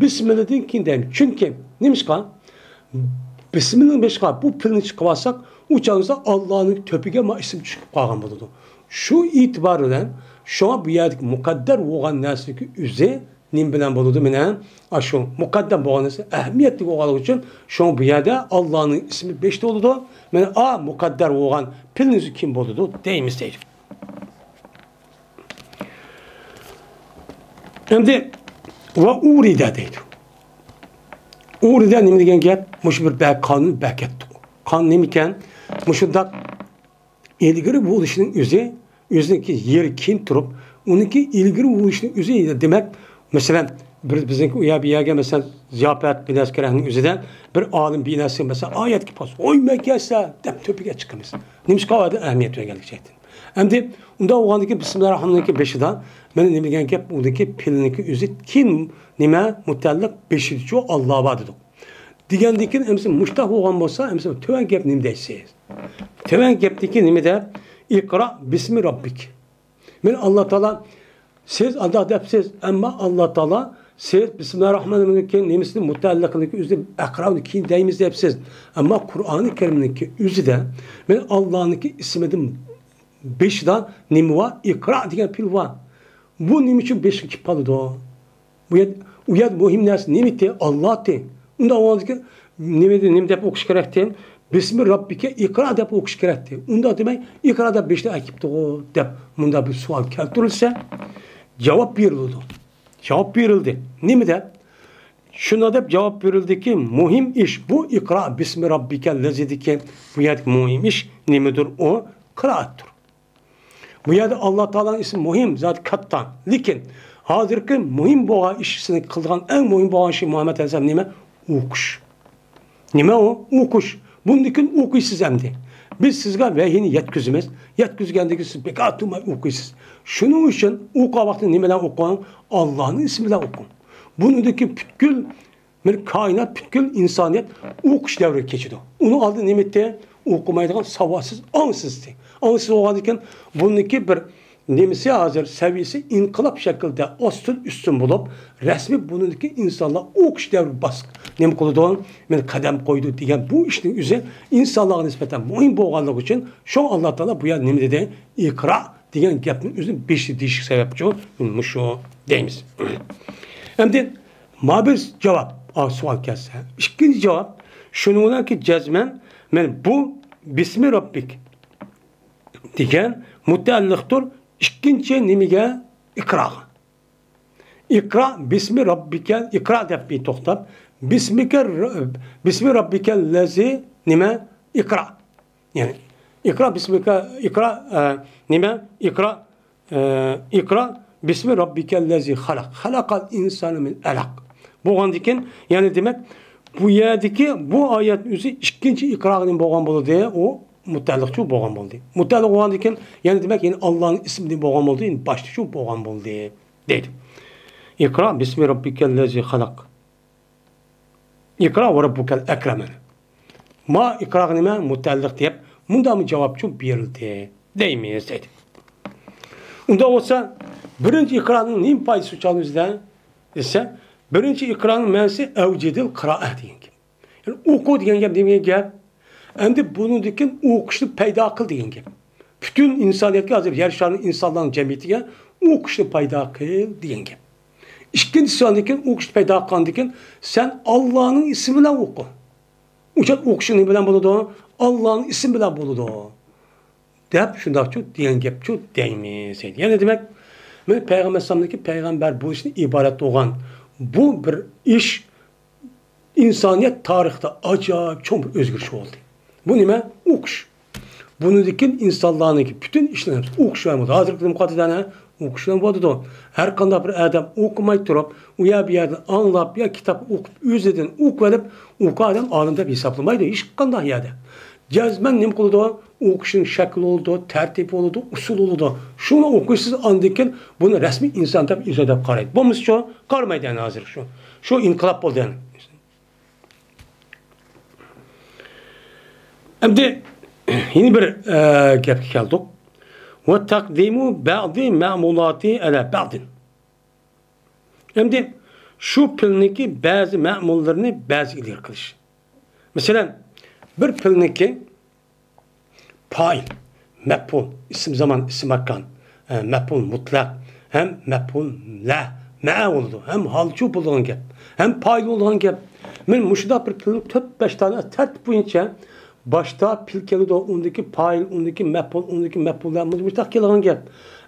بىسمىللادىن كېيىن دەيمىز. چۈنكى نېمىشقا؟ بىسمىللانىڭ بېشىغا بۇ پېئىلنى چىقىۋالساق، ئۇ چاغدا ئاللانىڭ تۆپىگە ما ئىسىم چۈشۈپ قالغان بولىدۇ. شۇ ئېتىبار بىلەن شۇڭا بۇ يەردىكى مۇقەددەر بولغان نەرسىنىڭكى ئۆزى نېمە بىلەن بولىدۇ؟ مانا ئاشۇ مۇقەددەم بولغان نەرسە ئەھمىيەتلىك بولغانلىقى ئۈچۈن، شۇڭا بۇ يەردە ئاللانىڭ ئىسمى بېشىدا بولىدۇ. مانا ئا مۇقەددەر بولغان پېئىلنىڭ ئۆزى كىم بولىدۇ دەيمىز دەيدۇ. ئەمدى ۋە ئۇرىدە دەيدۇ. ئۇرىدە نېمە دېگەن گەپ؟ مۇشۇ بىر بە-، قانۇن بەركەتتۇق. قانۇن نېمىكەن؟ مۇشۇنداق ئىلگىرى بولۇشنىڭ ئۆزى، ئۆزىنىڭكى يېرى كېيىن تۇرۇپ، ئۇنىڭكى ئىلگىرى بولۇشنىڭ ئۆزى، دېمەك، مەسىلەن، بىر بىزنىڭكى ئۇ يەر بۇ يەرگە، مەسىلەن، زىياپەت، بىنەسكەرەكنىڭ ئۆزىدە بىر ئالىم بىناسى، مەسىلەن، ئايەتكە پاس، ھوي، مەن كەلسە دەپ تۆپىگە چىقىمىز. نېمىشقا ئۇ ئادەم ئەھمىيەت بەرگەنلىكى شەكلىدىن. ئەمدى ئۇنداق بولغاندىكىن، بىسمىللاھىر راھمانىر راھىمنىڭكى بېشىدا مانا نېمە دېگەن گەپ؟ ئۇنىڭكى پېئىلنىڭكى ئۆزى كىم، نېمە مۇتەئەللىق؟ بېشىدىچۇ ئاللا بار دېدۇق. دېگەندىن كېيىن، ئەمىسە مۇشتاق بولغان بولسا، ئەمىسە تۆۋەن گەپ نېمە دەيسىز؟ تۆۋەن گەپتىكى نېمە دەپ؟ ئىقرا بىسمى رەببىك. مانا ئاللا تائالا، سىز ئانداق دەپسىز، ئەمما ئاللا تائالا سىز بىسمىللاھىر راھمانىر راھىمنىڭكى نېمىسىنى مۇتەئەللىقىنىڭكى ئۆزىدە ئەقرانى كېيىن دەيمىز دەپسىز. ئەمما قۇرئانى كەرىمنىڭكى ئۆزىدە مانا ئاللانىڭكى ئىسمىدىن بېشىدا نېمە بار؟ ئىقرا دېگەن پېئىل بار. بۇ نېمە ئۈچۈن بېشىغا كېلىپ قالىدۇ؟ بۇ يەر، ئۇ يەر مۇھىم نەرسە نېمىتى؟ ئاللاتى. ئۇنداق بولغاندىكىن نېمە، نېمە دەپ ئوقۇش كېرەكتى؟ بىسمى رەببىكە ئىقرا دەپ ئوقۇش كېرەكتى. ئۇنداق دېمەي، ئىقرا دەپ بېشىدا ئەكىپتىغۇ دەپ مۇنداق بىر سوئال كەلتۈرۈلسە، جاۋاب بېرىلىدۇ. جاۋاب بېرىلدى. نېمە دەپ؟ شۇنداق دەپ جاۋاب بېرىلدىكى، مۇھىم ئىش بۇ ئىقرا بىسمى رەببىكەللەزىدىكى بۇ يەردىكى مۇھىم ئىش نېمىدۇر؟ ئۇ قىرائەتتۇر. بۇ يەردە ئاللا تائالانىڭ ئىسمى مۇھىم، زادى كاتتا. لېكىن ھازىرقى مۇھىم بولغان ئىش، سېنىڭ قىلىدىغان ئەڭ مۇھىم بولغان ئىشىڭ مۇھەممەد ئەلەيھىسسالام نېمە؟ ئوقۇش. نېمە ئۇ؟ ئوقۇش. بۇندىن كېيىن ئوقۇيسىز ئەمدى. بىز سىزگە ۋەھىينى يەتكۈزىمىز. يەتكۈزگەندىن كېيىن سىز بىكار تۇرماي ئوقۇيسىز. شۇنىڭ ئۈچۈن ئوقۇغان ۋاقتىدا نېمە بىلەن ئوقۇڭ؟ ئاللانىڭ ئىسمى بىلەن ئوقۇڭ. بۇنىڭدىن كېيىن پۈتكۈل مانا كائىنات، پۈتكۈل ئىنسانىيەت ئوقۇش دەۋرىگە كېچىدۇ. ئۇنىڭ ئالدىدا نېمە ئىدى؟ ئوقۇمايدىغان ساۋاتسىز، ئاڭسىز ئىدى. ئاڭسىز بولغاندىن كېيىن بۇنىڭكى بىر نېمىسى ھازىر سەۋىيىسى ئىنقىلاب شەكلىدە ئاستىن ئۈستۈن بولۇپ، رەسمىي بۇنىڭدىكى ئىنسانلار ئوقۇش دەۋرى باس-، نېمە قىلىدۇ؟ مانا قەدەم قويىدۇ دېگەن بۇ ئىشنىڭ ئۆزى ئىنسانلارغا نىسبەتەن مۇھىم بولغانلىقى ئۈچۈن شۇ ئاللا تائالا بۇ يەردە نېمە دېدى؟ ئىقرا دېگەن گەپنىڭ ئۆزىنى بېشىدا دېيىشلىك سەۋەبچۇ مۇشۇ دەيمىز. ئەمدى ما بىر جاۋاب، ئا، سوئال كەلسە. ئىككىنچى جاۋاب، شۇنىڭ بىلەنكى جەزمەن، مانا بۇ بىسمى رەببىك دېگەن مۇتەئەللىقتۇر ئىككىنچى نېمىگە؟ ئىقراغا. ئىقرا بىسمى راببىكەل، ئىقرا دەپ بىر توختاپ، بىسمىكە، بىسمى راببىكەللەزى نېمە؟ ئىقرا. يەنى، ئىقرا بىسمىكە، ئىقرا، ئە، نېمە؟ ئىقرا، ئە، ئىقرا بىسمى راببىكەللەزى خەلەق. خەلەقەل ئىنسانە مىن ئەلەق. بولغاندىكىن، يەنى دېمەك، بۇ يەردىكى بۇ ئايەت ئۆزى ئىككىنچى ئىقراغا نېمە بولغان بولدى؟ ئۇ مۇتەللىقچۇ بولغان بولدى. مۇتەللىق بولغاندىكىن، يەنى دېمەك، يەنى ئاللانىڭ ئىسمى بولغان بولدى، يەنى باشلىقچۇ بولغان بولدى. دەيدۇ. ئىقرا بىسمى راببىكەللەزى خەلەق. ئىقرا ۋە راببۇكەل ئەكرەم. ما ئىقراغا نېمە؟ مۇتەللىق دەپ، مۇنداقمۇ جاۋابچۇ بېرىلدى دەيمىز دەيدۇ. ئۇنداق بولسا، بىرىنچى ئىقرانىڭ نېمە پايدىسى ئۇچالمىز دە؟ دېسە، بىرىنچى ئىقرانىڭ مەنىسى ئەۋجىدىل قىرائە دېگەن گەپ. يەنى ئوقۇ دېگەن گەپ نېمە گەپ؟ ئەمدى بۇنىڭدىن كېيىن ئوقۇشنى پەيدا قىل دېگەن گەپ. پۈتۈن ئىنسانىيەتكە، ھازىر يەر شارىنىڭ ئىنسانلارنىڭ جەمئىيىتىگە ئوقۇشنى پەيدا قىل دېگەن گەپ. ئىككىنچى سوئالدىن كېيىن، ئوقۇشنى پەيدا قىلغاندىن كېيىن، سەن ئاللانىڭ ئىسمى بىلەن ئوقۇ. ئۇ چاغ ئوقۇشۇڭ نېمە بىلەن بولىدۇ؟ ئاللانىڭ ئىسمى بىلەن بولىدۇ. دەپ شۇنداقچۇ دېگەن گەپچۇ دەيمىز. يەنى دېمەك، مەن پەيغەمبەر ئەلەيھىسسالامنىڭكى پەيغەمبەر بولۇشىدىن ئىبارەت بولغان بۇ بىر ئىش ئىنسانىيەت تارىخىدا ئاجايىپ چوڭ بىر ئۆزگىرىش بولدى. بۇ نېمە؟ ئوقۇش. بۇنىڭدىن كېيىن ئىنسانلارنىڭكى پۈتۈن ئىشلىرى ئوقۇش بىلەن بولىدۇ. ھازىرقى دېموكراتىيەدە ئوقۇش بىلەن بولىدۇ. ھەر قانداق بىر ئادەم ئوقۇماي تۇرۇپ، ئۇ يەر بۇ يەردىن ئاڭلاپ يا كىتاب ئوقۇپ، ئۆزىدىن ئوقۇۋېلىپ، ئوقۇغان ئادەم ئالىم دەپ ھېسابلىمايدۇ ھېچقانداق يەردە. جەزمەن نېمە قىلىدۇ؟ ئوقۇشنىڭ شەكلى بولىدۇ، تەرتىپى بولىدۇ، ئۇسۇلى بولىدۇ. شۇنى ئوقۇيسىز، ئاندىن كېيىن بۇنى رەسمىي ئىنسان دەپ، ئىنسان دەپ قارايدۇ. بولمىسىچۇ؟ قارىمايدۇ يەنە ھازىر شۇ. شۇ ئىنقىلاب بولدى يەنە. ئەمدى يەنە بىر، ئە، گەپكە كەلدۇق. ۋە تەقدىمۇ بەزى مەمۇلاتى ئەلە بەزىن. ئەمدى شۇ پېئىلنىڭكى بەزى مەمۇللىرىنى بەزىگە ئىلگىرى قىلىش. مەسىلەن، بىر پېئىلنىڭكى پائىل، مەپئۇل، ئىسىم زامان، ئىسىم ماكان، ئە، مەپئۇل مۇتلەق ھەم مەپئۇل لە، مەئە بولىدۇ. ھەم ھالچۇ بولىدىغان گەپ، ھەم پائىل بولىدىغان گەپ. مەن مۇشۇنداق بىر پېئىلنىڭ تۆت، بەش دانە تەرتىپ بويىچە باشتا پېئىل كېلىدۇ، ئۇندىكى پائىل، ئۇندىكى مەپئۇل، ئۇندىكى مەپئۇل لە، مۇشۇنداق كېلىدىغان گەپ.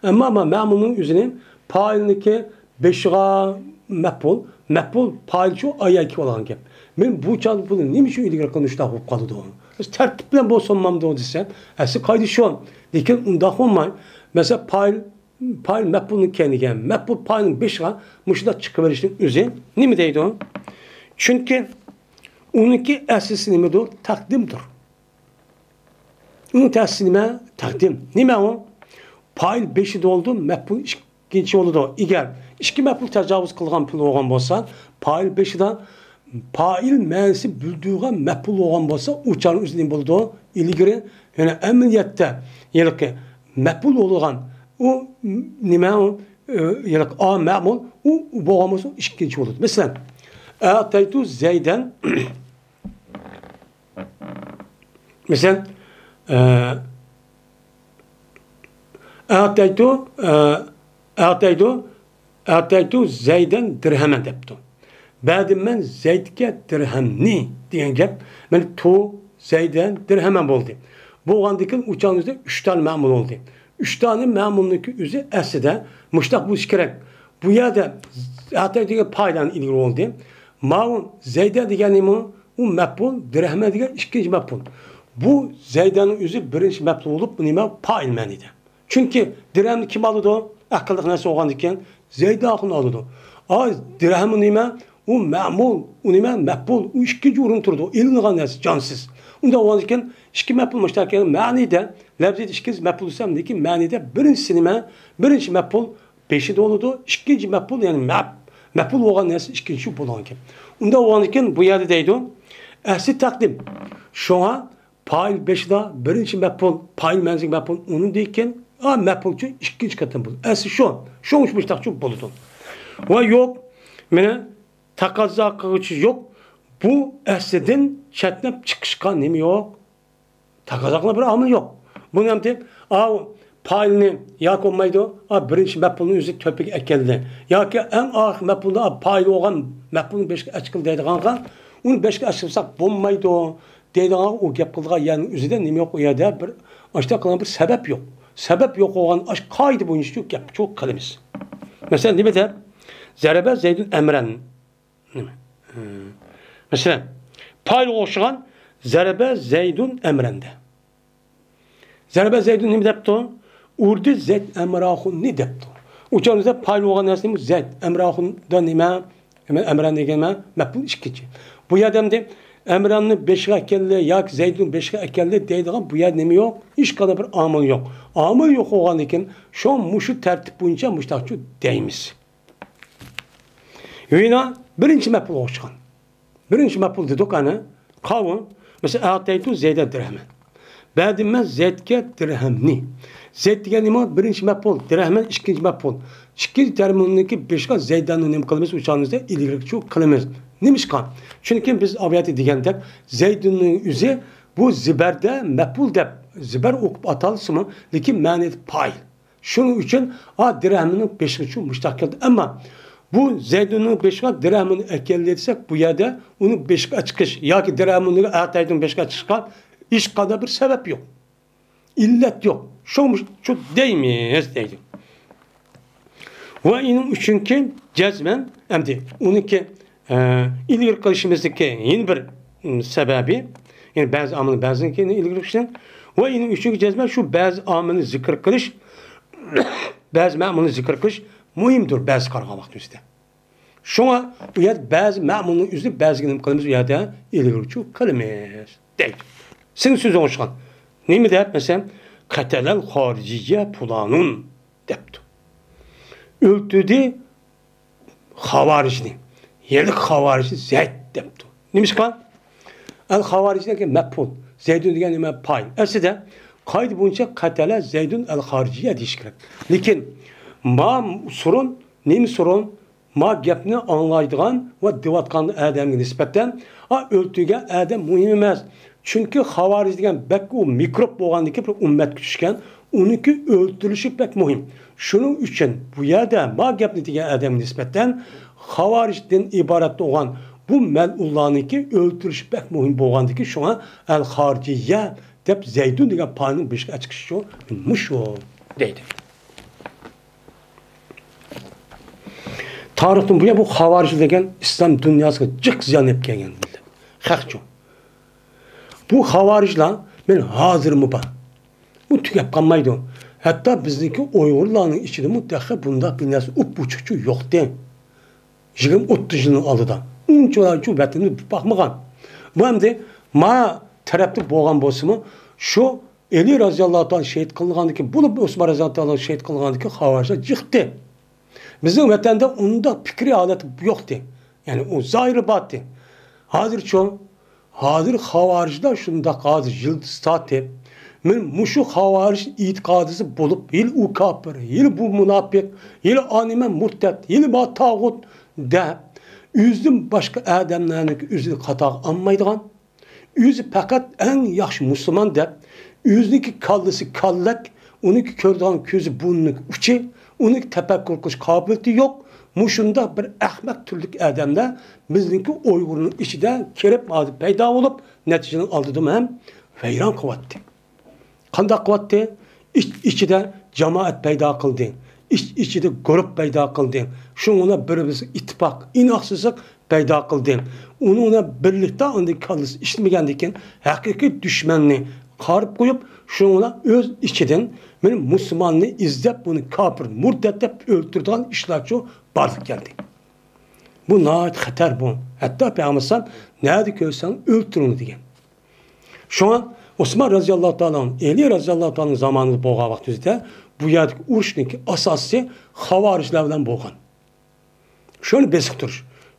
ئەمما مانا مەمۇلنىڭ ئۆزىنى پائىلنىڭكى بېشىغا مەپئۇل، مەپئۇل پائىلچۇ ئايەگە كېلىۋالغان گەپ. مەن بۇ چاغدا بۇنى نېمە ئۈچۈن ئىلگىرى قىلدىم، شۇنداق بولۇپ قالىدۇ. تەرتىپ بىلەن بولسا بولمامدۇ دېسەم، ئەسلى قائىدە شۇ. لېكىن ئۇنداق بولماي. مەسىلەن، پائىل، پائىل مەپئۇلنىڭ كەينىگە، مەپئۇل پائىلنىڭ بېشىغا مۇشۇنداق چىقىۋېلىشنىڭ ئۆزى نېمە دەيدۇ؟ چۈنكى ئۇنىڭكى ئەسلىسى نېمىدۇر؟ تەقدىمدۇر. ئۇنىڭ تەسىرى نېمە؟ تەقدىم. نېمە ئۇ؟ پائىل بېشىدا بولىدۇ، مەپئۇل ئىككىنچى بولىدۇ. ئەگەر ئىككى مەپئۇل تاجاۋۇز قىلغان پېئىل بولغان بولسا، پائىل بېشىدا پائىل مەنىسى بىلدۈرگەن مەپئۇل بولغان بولسا، ئۇ چاغنىڭ ئۆزى نېمە بولىدۇ؟ ئىلگىرى، يەنى ئەمەلىيەتتە ھېلىقى مەپئۇل بولغان ئۇ نېمە ئۇ؟ ھېلىقى ئا مەمۇل ئۇ بولغان بولسا، ئىككىنچى بولىدۇ. مەسىلەن، ئەتەيتۇ زەيدەن مەسىلەن، ئە، ئەتەيتۇ، ئە، ئەتەيتۇ، ئەتەيتۇ زەيدەن دىرھەمەن دەپتۇ. بەردىم مەن زەيدكە دىرھەمنى دېگەن گەپ، مەن تو زەيدەن دىرھەمەن بولدى. بولغاندىكىن ئۇ چاغنىڭ ئۆزىدە ئۈچ دانە مەمۇل بولدى. ئۈچ دانە مەمۇلنىڭكى ئۆزى ئەسلىدە مۇشتاق بولۇشى كېرەك. بۇ يەردە ئەتەيتۇ دېگەن پائىلنى ئىلگىرى بولدى. ماۋۇ زەيدە دېگەن نېمە؟ ئۇ مەپئۇل، دىرھەمە دېگەن ئىككىنچى مەپئۇل. بۇ زەيدەنىڭ ئۆزى بىرىنچى مەپئۇل بولۇپ، بۇ نېمە؟ پائىل مەنىدە. چۈنكى دىرھەمنى كىم ئالىدۇ؟ ئەقىللىق نەرسە بولغاندىكىن زەيدە ئاخۇن ئالىدۇ. ئا، دىرھەممۇ نېمە؟ ئۇ مەمۇل، ئۇ نېمە؟ مەپئۇل، ئۇ ئىككىنچى ئورۇندا تۇرىدۇ، ئېلىنغان نەرسە، جانسىز. ئۇنداق بولغاندىكىن ئىككى مەپئۇل مۇشتەرىكەن مەنىدە، لەۋزىدە ئىككىنچى مەپئۇل دېسەم، لېكىن مەنىدە بىرىنچىسى نېمە؟ بىرىنچى مەپئۇل بېشىدا بولىدۇ، ئىككىنچى مەپئۇل، يەنى مەپ-، مەپئۇل بولغان نەرسە ئىككىنچى بولىدىكەن. ئۇنداق بولغاندىكىن بۇ يەردە دەيدۇ، ئەسلى تەقدىم. شۇڭا پائىل بېشىدا بىرىنچى مەپئۇل، پائىل مەنزىل مەپئۇل، ئۇنىڭدىن كېيىن، ئا، مەپئۇلچۇ ئىككىنچى قېتىم بولىدۇ. ئەسلى شۇ. شۇڭا مۇشتاقچۇ بولىدۇ. ۋە يوق، مېنى تەقەززا قىلغۇچى يوق. بۇ ئەسلىدىن چەتنەپ چىقىشقا نېمە يوق؟ تەقەززا قىلغان بىر ئامىل يوق. بۇنى ئەمدى، ئا، پائىلنى ياكى بولمايدۇ، ئا، بىرىنچى مەپئۇلنى ئۆزى تۆپىگە ئەكەلدى. ياكى ئەڭ ئاخىرقى مەپئۇلدا، ئا، پائىل بولغان مەپئۇلنى بېشىغا ئەچكىلى دەيدىغانغا، ئۇنى بېشىغا ئەچكۈزسەك بولمايدۇ دەيدىغانغا ئۇ گەپ قىلىدىغان يەرنىڭ ئۆزىدە نېمە يوق؟ ئۇ يەردە بىر ئاشتا قىلغان بىر سەۋەب يوق. سەۋەب يوق بولغان ئاش قائىدە بويىچە گەپ قىلىمىز. مەسىلەن، نېمە دەپ؟ زەرەبە زەيدۇن ئەمرەن. نېمە؟ ھە. مەسىلەن، پايىلغا ئوخشىغان زەرەبە زەيدۇن ئەمرەندە. زەرەبە زەيدۇن نېمە دەپتۇ؟ ئۇردى زەيد ئەمراخۇننى دەپتۇ. ئۇ چاغدا پايىل بولغان نەرسە نېمە؟ زەيد ئەمراخۇندا نېمە؟ ئەمرەن دېگەن نېمە؟ مەپئۇل ئىككىنچى. بۇ يەردە ئەمدى ئەمراننى بېشىغا ئەكەلدى ياكى زەيدۇننى بېشىغا ئەكەلدى دەيدىغان بۇ يەردە نېمە يوق؟ ھېچقانداق بىر ئامىل يوق. ئامىل يوق بولغاندىن كېيىن شۇ مۇشۇ تەرتىپ بويىچە مۇشۇنداقچۇ دەيمىز. ھۆينا بىرىنچى مەپئۇلغا ئوخشىغان. بىرىنچى مەپئۇل دېدۇق ئەنە. قاۋۇ، مەسىلەن، ئەتەيتۇ زەيدە دىرھەمەن. بەردىم مەن زەيدكە دىرھەمنى. زەيد دېگەن نېمە؟ بىرىنچى مەپئۇل، دىرھەمەن ئىككىنچى مەپئۇل. ئىككىنچى دىرھەمنىڭكى بېشىغا زەيداننى نېمە قىلىمىز؟ ئۇ چاغىمىزدا ئىلگىرىكى چۇ قىلىمىز. نېمىشقا؟ چۈنكى بىز ئاۋۇ يەردە دېگەندەك، زەيدۇننىڭ ئۆزى بۇ زىبەردە مەپئۇل دەپ زىبەر ئوقۇپ ئاتالسىمۇ، لېكىن مەنىدە پايىل. شۇنىڭ ئۈچۈن، ئا، دىرھەمنىڭ بېشىغىچۇ مۇشتاق كەلدى. ئەمما بۇ زەيدۇننىڭ بېشىغا دىرھەمنى ئەكەلدى دېسەك، بۇ يەردە ئۇنىڭ بېشىغا چىقىش ياكى دىرھەمنى ئەتەيدىن بېشىغا چىقىشقا ھېچقانداق بىر سەۋەب يوق. ئىللەت يوق. شۇڭا مۇشۇ دەيمىز دەيدۇ. ۋە ئىنىڭ ئۈچۈنكى جەزمەن، ئەمدى ئۇنىڭكى ئە، ئىلگىرى قىلىشىمىزدىكى يەنە بىر، م، سەۋەبى، يەنى بەزى ئامىلنى بەزىدىن كېيىن ئىلگىرى قىلىشتىن ۋە ئۇنىڭ ئۈچۈنكى جەزمەن شۇ بەزى ئامىلنى زىكىر قىلىش، بەزى مەمۇلنى زىكىر قىلىش مۇھىمدۇر بەزى قارىغان ۋاقتىمىزدا. شۇڭا ئۇ يەردە بەزى مەمۇلنى ئۈزۈپ، بەزىگە نېمە قىلىمىز؟ ئۇ يەردە ئىلگىرى قىلىمىز دەيدۇ. سېنىڭ سۆزۈڭ ئوخشىغان. نېمە دەپ؟ مەسىلەن، قەتەلەل خارىجىيە پۇلانۇن دەپتۇ. ئۆلتۈردى خاۋارىجنى، ھېلىقى خاۋارىجنى زەيد دەپتۇ. نېمىشقا؟ ئەل خاۋارىج دېگەن مەپئۇل، زەيدۇن دېگەن نېمە؟ پايىل. ئەسلىدە قائىدە بويىچە قەتەلە زەيدۇن ئەل خارىجىيە دېيىش كېرەك. لېكىن ما سورۇن، نېمە سورۇن؟ ما گەپنى ئاڭلايدىغان ۋە دېۋاتقان ئادەمگە نىسبەتەن، ئا، ئۆلتۈرگەن ئادەم مۇھىم ئەمەس. چۈنكى خاۋارىج دېگەن بەك ئۇ مىكروب بولغاندىكىن بىر ئۈممەتكە چۈشكەن، ئۇنىڭكى ئۆلتۈرۈلۈشى بەك مۇھىم. شۇنىڭ ئۈچۈن بۇ يەردە ما گەپنى دېگەن ئادەمگە نىسبەتەن خاۋارىجدىن ئىبارەت بولغان بۇ مەلئۇنلارنىڭكى ئۆلتۈرۈلۈشى بەك مۇھىم بولغاندىكىن، شۇڭا ئەل خارىجىيە دەپ زەيدۇن دېگەن پايىلنىڭ بېشىغا ئەتكۈزۈشى مۇشۇ دەيدۇ. تارىختىن بۇيان بۇ خاۋارىج دېگەن ئىسلام دۇنياسىغا جىق زىيان ئېلىپ كەلگەن مىللەت. خەقچۇ. بۇ خاۋارىجلار مەن ھازىرمۇ بار. بۇ تۈگەپ قالمايدۇ. ھەتتا بىزنىڭكى ئۇيغۇرلارنىڭ ئىچىدىمۇ تېخى بۇنداق بىر نەرسە ئۇپۇچۇقچۇ يوقتى. يىگىرمە ئوتتۇز يىلنىڭ ئالدىدا. ئۇنچىۋالا شۇ ۋەتەننى باقمىغان. بۇ ئەمدى ما تەرەپتە بولغان بولسىمۇ، شۇ ئەلى رازىياللاھۇ تائالا شېھىت قىلىنغاندىن كېيىن، بولۇپ ئوسمان رازىياللاھۇ تائالا شېھىت قىلىنغاندىن كېيىن خاۋارىجلار جىقتى. بىزنىڭ ۋەتەندە ئۇنداق پىكرىي ھالەت يوقتى. يەنى ئۇ زاھىرى بارتى. ھازىرچۇ؟ ھازىر خاۋارىجلار شۇنداق ھازىر يىلتىز تارتىپ، مەن مۇشۇ خاۋارىج ئېتىقادىسى بولۇپ، ھېلى ئۇ كاپىر، ھېلى بۇ مۇناپىق، ھېلى ئانىمە مۇرتەت، ھېلى بار تاغۇت دەپ، ئۆزىدىن باشقا ئادەملەرنى ئۆزىنى قاتارغا ئالمايدىغان، ئۆزى پەقەت ئەڭ ياخشى مۇسۇلمان دەپ، ئۆزىنىڭكى كاللىسى كاللەك، ئۇنىڭكى كۆرىدىغان كۆزى بۇرنىنىڭ ئۇچى، ئۇنىڭكى تەپەككۇر قىلىش قابىلىيىتى يوق. مۇشۇنداق بىر ئەخمەق تۈرلۈك ئادەملەر بىزنىڭكى ئۇيغۇرنىڭ ئىچىدە كىرىپ ھازىر پەيدا بولۇپ، نەتىجىنىڭ ئالدىدىمۇ ھەم ۋەيران قىلىۋاتتى. قانداق قىلىۋاتتى؟ ئىچ-ئىچىدە جامائەت پەيدا قىلدى. ئىچ-ئىچىدە گۇرۇپ پەيدا قىلدى. شۇنىڭ بىلەن بىر-بىرىگە ئىتتىپاق، ئىناقسىزلىق پەيدا قىلدى. ئۇنىڭ بىلەن بىرلىكتە ئاندىن كاللىسى ئىشلىمىگەندىن كېيىن ھەقىقىي دۈشمەننى قارىپ قويۇپ، شۇنىڭ بىلەن ئۆز ئىچىدىن مېنى مۇسۇلماننى ئىزدەپ، بۇنى كاپىر، مۇرتەت دەپ ئۆلتۈرىدىغان ئىشلارچۇ بارلىققا كەلدى. بۇ ناھايىتى خەتەر بۇ. ھەتتا پەيغەمبەر ئەلەيھىسسالام، «نەدە كۆرسەڭ ئۆلتۈرۈڭ» دېگەن. شۇڭا ئوسمان رەزىياللاھۇ تائالا ئەنھۇ، ئەلى رەزىياللاھۇ تائالا ئەنھۇ زامانىدا بولغان ۋاقتىمىزدا بۇ يەردىكى ئۇرۇشنىڭكى ئاساسى خاۋارىجلار بىلەن بولغان. شۇنى بېسىقتۇرۇش.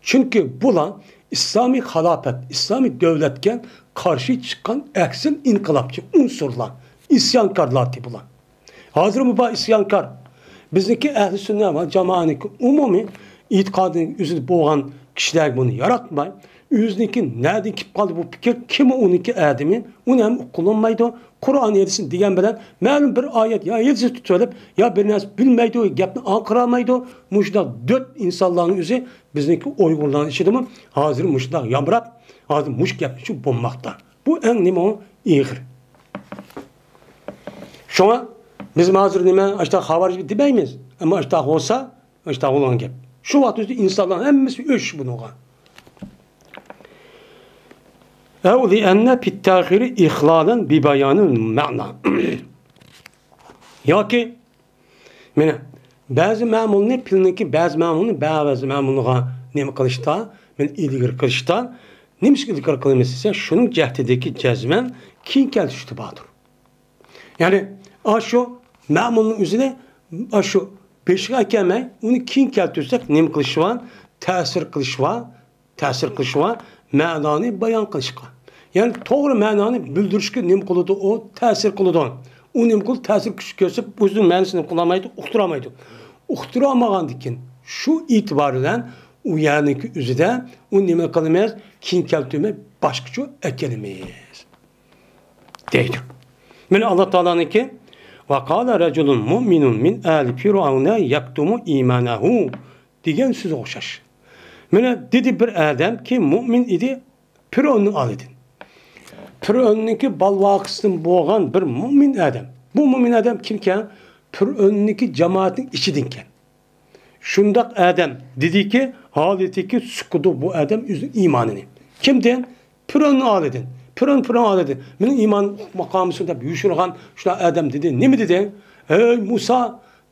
چۈنكى بۇلار ئىسلامىي خىلاپەت، ئىسلامىي دۆلەتكە قارشى چىققان ئەكسىل ئىنقىلابچى ئۇنسۇرلار، ئىسيانكارلاردى بۇلار. ھازىرمۇ بار ئىسيانكار. بىزنىڭكى ئەھلى سۈننە ۋە جامائەتنىڭكى ئومۇمىي ئېتىقادىنىڭ ئۆزىدە بولغان كىشىلەرگە بۇنى ياراتماي، ئۆزىنىڭكى نەدىن كېلىپ قالدى بۇ پىكىر، كىم ئۇنىڭكى ئادىمى، ئۇنى ھەم ئۇقۇلۇنمايدۇ. قۇرئان ھەدىسنى دېگەن بىلەن مەلۇم بىر ئايەت يا ھەدىس تۇتۇۋېلىپ، يا بىر نەرسە بىلمەيدۇ، گەپنى ئاڭقىرالمايدۇ. مۇشۇنداق دۆت ئىنسانلارنىڭ ئۆزى بىزنىڭكى ئۇيغۇرلارنىڭ ئىچىدىمۇ ھازىر مۇشۇنداق يامراپ، ھازىر مۇشۇ گەپنى شۇ بولماقتا. بۇ ئەڭ نېمە ئېغىر. شۇڭا بىز ھازىر نېمە، ئاشتا خاۋارىج دېمەيمىز. ئەمما ئاشتا بولسا، ئاشتا بولغان گەپ. شۇ ۋاقىت ئۆزىدە ئىنسانلارنىڭ ھەممىسى ئۆچ بۇنىڭغا. ئەۋ لىئەننە پىتتاخىرى ئىخلالەن بىبايانىل مەنا. ياكى، مانا، بەزى مەمۇلنى، پىلنىڭكى بەزى مەمۇلنى بەزى مەمۇلغا نېمە قىلىشتا، مانا، ئىلگىرى قىلىشتا، نېمىشقا ئىلگىرى قىلىمىز دېسە، شۇنىڭ جەھىتىدىكى جەزمەن كېيىن كەلتۈرۈشتە باردۇر. يەنى، ئاشۇ مەمۇلنىڭ ئۆزىنى ئاشۇ بېشىغا ئەكەلمەي، ئۇنى كېيىن كەلتۈرسەك، نېمە قىلىش بار؟ تەسىر قىلىش بار، تەسىر قىلىش بار، مەنانى بايان قىلىشقا. يەنى توغرا مەنانى بىلدۈرۈشكە نېمە قىلىدۇ؟ ئۇ تەسىر قىلىدۇ. ئۇ نېمە قىلىدۇ؟ تەسىر كۈچ كۆرسىتىپ، ئۆزىنىڭ مەنىسىنى قىلالمايدۇ، ئۇقتۇرالمايدۇ. ئۇقتۇرالمىغاندىن كېيىن، شۇ ئېتىبار بىلەن ئۇ يەرنىڭكى ئۆزىدە ئۇ نېمە قىلىمىز؟ كېيىن كەلتۈرمەي، باشقىچە ئەكېلىمىز. دەيدۇ. مانا ئاللا تائالانىڭكى، «ۋە قالە رەجۇلۇن مۇئمىنۇن مىن ئالى فىرئەۋنە يەكتۇمۇ ئىمانەھۇ» دېگەن سۆزىگە ئوخشاش. مانا دېدى بىر ئادەمكى مۇئمىن ئىدى پىرئەۋننىڭ ئالىدىن. پىرئەۋننىڭكى بالىۋاقىسىدىن بولغان بىر مۇئمىن ئادەم. بۇ مۇئمىن ئادەم كىمكەن؟ پىرئەۋننىڭكى جامائەتنىڭ ئىچىدىنكەن. شۇنداق ئادەم دېدىكى، ھالىتىكى سۇقىدۇ بۇ ئادەم ئۆزىنىڭ ئىمانىنى. كىمدىن؟ پىرئەۋننىڭ ئالىدىن. پىرئەۋن، پىرئەۋن ئالىدىن. مېنىڭ ئىمانىم ئۇقۇپ قالمىسۇن دەپ يوشۇرغان شۇنداق ئادەم دېدى. نېمە دېدى؟ «ھەي مۇسا،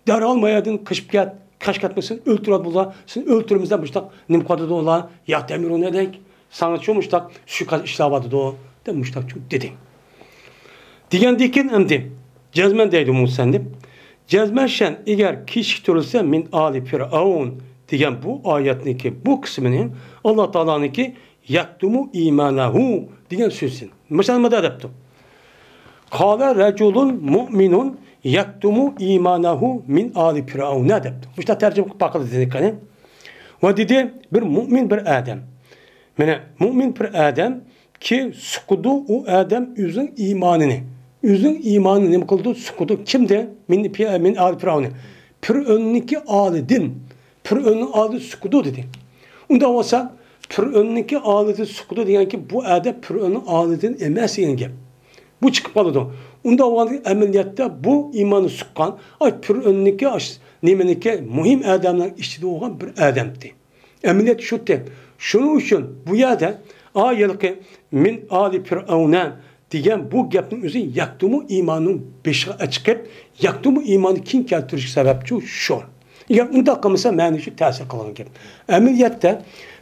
دەرھال ما يەردىن قېچىپ كەت. قاچىپ كەتمىسەڭ ئۆلتۈرۈۋاتىدۇ ئۇلار. سېنى ئۆلتۈرىمىز» دەپ مۇشۇنداق نېمە قىلىۋاتىدۇ ئۇلار. يا تەمىرۇنەدەك. ساڭىچۇ مۇشتاق سۇيىقەست ئىشلەۋاتىدۇ، دەپ مۇشتاق دېدى. دېگەندىن كېيىن ئەمدى جەزمەن دەيدۇ مۇسەننىپ، جەزمەن شەن ئەگەر كېچىكتۈرۈلسە مىن ئالى فىرئەۋن دېگەن بۇ ئايەتنىڭكى بۇ قىسمىنى ئاللا تائالانىڭكى يەكتۇمۇ ئىمانەھۇ دېگەن سۆزسىن. مۇشۇنى مۇنداق دەپتۇ. قالە رەجۇلۇن مۇئمىنۇن يەكتۇمۇ ئىمانەھۇ مىن ئالى فىرئەۋنە دەپتۇ. مۇشۇنداق تەرجىمە قىلىپ باقىلى دېدى قېنى. ۋە دېدى، بىر مۇئمىن بىر ئادەم. مانا، مۇئمىن بىر ئادەم كى سۇقىدۇ، ئۇ ئادەم ئۆزىنىڭ ئىمانىنى، ئۆزىنىڭ ئىمانىنى نېمە قىلىدۇ؟ سۇقىدۇ. كىمدىن؟ مىن پى-، مىن ئالى فىرئەۋنە. پىرئەۋننىڭكى ئالىدىن، پىرئەۋننىڭ ئالىدىن سۇقىدۇ دېدى. ئۇنداق بولسا، پىرئەۋننىڭكى ئالىدىن سۇقىدۇ دېگەنكى، بۇ ئادەم پىرئەۋننىڭ ئالىدىن ئەمەس دېگەن گەپ. بۇ چىقىپ قالىدۇ. ئۇنداق بولغاندا ئەمەلىيەتتە بۇ ئىمانى سۇققان، ئاي، پىرئەۋننىڭكى، ئاش-، نېمىنىڭكى، مۇھىم ئادەملەرنىڭ ئىچىدە بولغان بىر ئادەمدى. ئەمەلىيەت شۇتى. شۇنىڭ ئۈچۈن بۇ يەردە، ئا، ھېلىقى مىن ئالى فىرئەۋنە دېگەن بۇ گەپنىڭ ئۆزى يەكتۇمۇ ئىماننىڭ بېشىغا ئەچىقىپ، يەكتۇمۇ ئىماننى كېيىن كەلتۈرۈشكە سەۋەبچۇ شۇ. ئەگەر ئۇنداق قىلمىسا، مەنە شۇ تەسىر قىلغان گەپ. ئەمەلىيەتتە،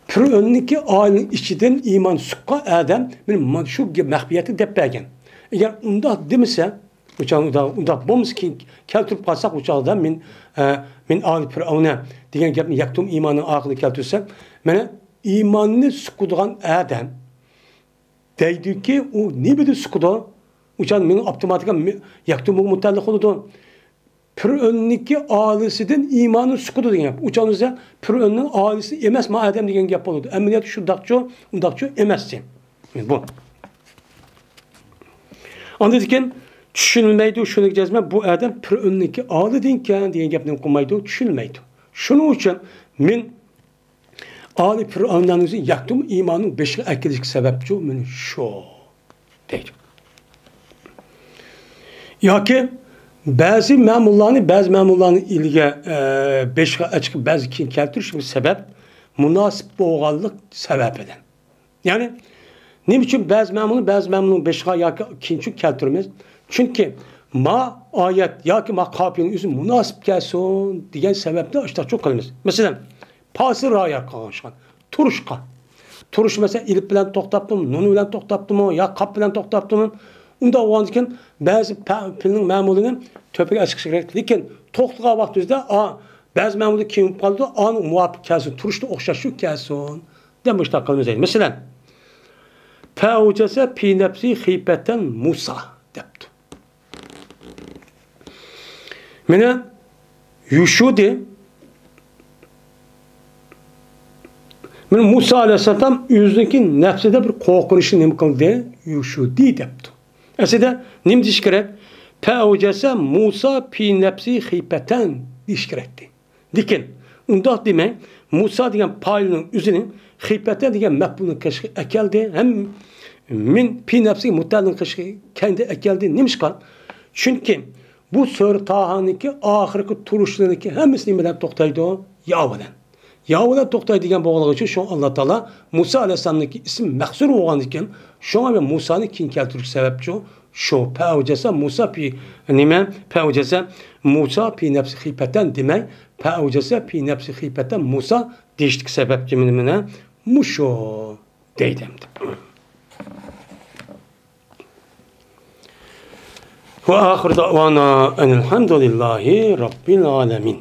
پىرئەۋننىڭكى ئائىلىنىڭ ئىچىدىن ئىمان سۇققان ئادەم مانا شۇ گەپ مەخپىيەتتە دەپ بەرگەن. ئەگەر ئۇنداق دېمىسە، ئۇ چاغدا ئۇنداق، ئۇنداق بولمىسا، كېيىن كەلتۈرۈپ قالساق، ئۇ چاغدا مىن، ئە، مىن ئالى فىرئەۋنە دېگەن گەپنى يەكتۇم ئىماننىڭ ئاخىرىدا كەلتۈرسەم، مانا ئىماننى سۇقىدىغان ئادەم دەيدۇكى، ئۇ نېمىدە سۇقىدۇ؟ ئۇ چاغدا مېنىڭ ئاپتوماتىكا مى-، يەكتۇمغا مۇتەئەللىق بولىدۇ. پىرئەۋننىڭكى ئائىلىسىدىن ئىمانى سۇقىدۇ دېگەن گەپ. ئۇ چاغدا دېسە، پىرئەۋننىڭ ئائىلىسى ئەمەس، ما ئادەم دېگەن گەپ بولىدۇ. ئەمەلىيەتتە شۇنداقچۇ، ئۇنداقچۇ ئەمەستى. بۇ. ئاندىن كېيىن چۈشىنىلمەيدۇ، شۇنى جەزمەن بۇ ئادەم پىرئەۋننىڭكى ئائىلىدىنكەن دېگەن گەپنى قىلمايدۇ، چۈشىنىلمەيدۇ. شۇنىڭ ئۈچۈن مەن ئالى پىرئەۋننىڭ ئۆزى يەكتۇم ئىماننىڭ بېشىغا ئەكېلىشكە سەۋەبچۇ، مانا شۇ دەيدۇ. ياكى بەزى مەمۇللارنى، بەزى مەمۇللارنى ئىلگە، ئە، بېشىغا ئەچىقىپ، بەزى كېيىن كەلتۈرۈش سەۋەب مۇناسىپ بولغانلىق سەۋەبىدىن. يەنى نېمە ئۈچۈن بەزى مەمۇلنى بەزى مەمۇلنىڭ بېشىغا ياكى كېيىنچە كەلتۈرىمىز؟ چۈنكى ما ئايەت ياكى ما قاپىيەنىڭ ئۆزى مۇناسىپ كەلسۇن دېگەن سەۋەبتىن ئاشتاقچۇ قىلىمىز. مەسىلەن، پاسىل رايەت قىلغان ئىشقا، تۇرۇشقا. تۇرۇش، مەسىلەن، ئېلىپ بىلەن توختاپتۇمۇ، نۇن بىلەن توختاپتۇمۇ يا قاپ بىلەن توختاپتۇمۇ؟ ئۇنداق بولغاندىكىن بەزى پە-، پېئىلنىڭ مەمۇلىنى تۆپىگە ئەسكىشى كېرەك. لېكىن توختىغان ۋاقتىمىزدا، ئا، بەزى مەمۇلدا كېيىن بولۇپ قالىدۇ، ئانا مۇۋاپىق كەلسۇن، تۇرۇشتا ئوخشاش شۇ كەلسۇن دەپ مۇشۇنداق قىلىمىز دەيدۇ. مەسىلەن، فەئەۋجەسە پى نەپسى خىيپەتەن مۇسا دەپتۇ. مانا يوشۇدى. مانا مۇسا ئەلەيھىسسالام ئۆزىنىڭكى نەپسىدە بىر قورقۇنچنى نېمە قىلدى؟ يوشۇدى دەپتۇ. ئەسلىدە نېمە دېيىش كېرەك؟ فەئەۋجەسە مۇسا پى نەپسى خىيپەتەن دېيىش كېرەكتى. لېكىن ئۇنداق دېمەي، مۇسا دېگەن پائىلنىڭ ئۆزىنى خىيپەتەن دېگەن مەپئۇلنىڭ قېشىغا ئەكەلدى. ھەم مىن پى نەپسى مۇتەئەللىقنىڭ قېشىغا كەينىدە ئەكەلدى. نېمىشقا؟ چۈنكى بۇ سۈرە تاھانىڭكى ئاخىرقى تۇرۇشلىرىنىڭكى ھەممىسى نېمە بىلەن توختايدۇ؟ يا بىلەن. ياۋىلار توختاي دېگەن بولغىنىغا ئۈچۈن شۇڭا ئاللا تائالا مۇسا ئەلەيھىسسالامنىڭكى ئىسمى مەھسۇر بولغاندىكىن، شۇڭا مەن مۇسانى كېيىن كەلتۈرۈش سەۋەبچۇ شۇ. پەئەۋجەسە مۇسا پى، نېمە؟ پەئەۋجەسە مۇسا پى نەپسى خىپەتەن دېمەي، پەئەۋجەسە پى نەپسى خىپەتەن مۇسا دېيىشتىكى سەۋەبچى مېنىڭ مۇشۇ دەيدۇ ئەمدى. ۋە ئاخىر دەئۋانا ئەنىل ھەمدۇلىللاھى رەببىل ئالەمىن.